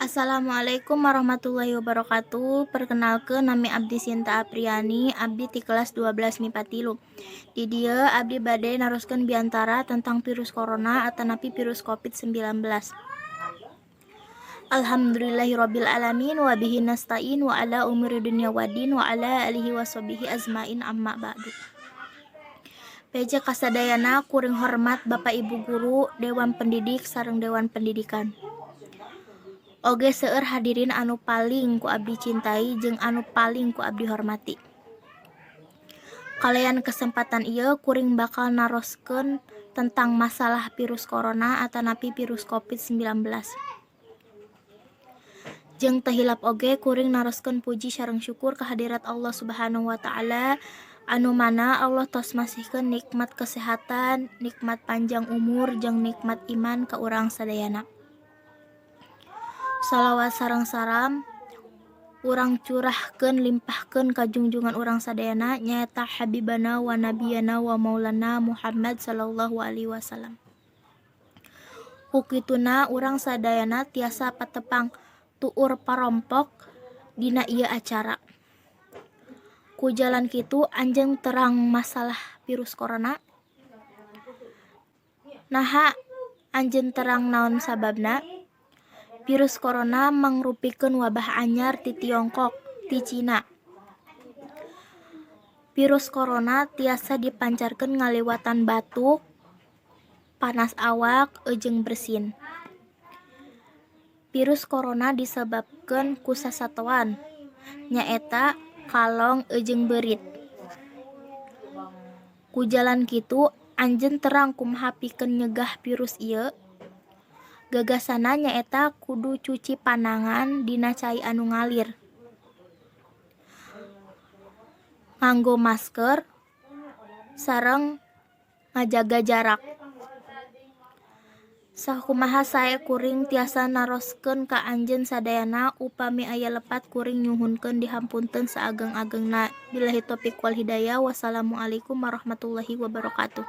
Assalamualaikum warahmatullahi wabarakatuh. Perkenalkeun, nami abdi Sinta Apriani, abdi ti kelas 12 MIPA 3. Di dieu abdi bade naroskeun biantara tentang virus corona atanapi virus Covid-19. Alhamdulillahirabbil alamin wa bihi nasta'in wa ala umuri dunya waddin wa ala alihi washabihi azmain, amma ba'du. PC kasadayana, kuring hormat Bapak Ibu guru, dewan pendidik sareng dewan pendidikan. Oge seueur hadirin anu paling ku abdi cintai jeung anu paling ku abdi hormati. Kalayan kesempatan ieu kuring bakal naroskeun tentang masalah virus corona atanapi virus Covid-19. Jeung teu hilap oge kuring naroskeun puji sareng syukur kehadirat Allah Subhanahu wa Ta'ala, anu mana Allah tos masihkeun nikmat kesehatan, nikmat panjang umur, jeung nikmat iman ka urang sadayana. Shalawat sareng salam urang curahkeun limpahkeun ka junjungan urang sadayana, nyaeta habibana wa nabiyana wa maulana Muhammad sallallahu alaihi wasallam. Ku kituna urang sadayana tiasa patepang tuur parompok dina ieu acara. Ku jalan kitu anjeun terang masalah virus corona? Naha anjeun terang naon sababna? Virus corona mangrupikeun wabah anyar ti Tiongkok, ti Cina. Virus corona tiasa dipancarkeun ngaliwatan batuk, panas awak, jeung bersin. Virus corona disebabkeun ku sasatoan, nyaeta kalong jeung beurit. Ku jalan kitu anjeun terang kumaha pikeun nyegah virus ieu? Gagasanna nyaeta kudu cuci panangan dina cai anu ngalir, nganggo masker, sareng ngajaga jarak. Sakumaha sae kuring tiasa naroskeun ka anjeun sadayana, upami aya lepat kuring nyuhunkeun dihapunten saageng-agengna. Billahi taufik wal hidayah, wassalamualaikum warahmatullahi wabarakatuh.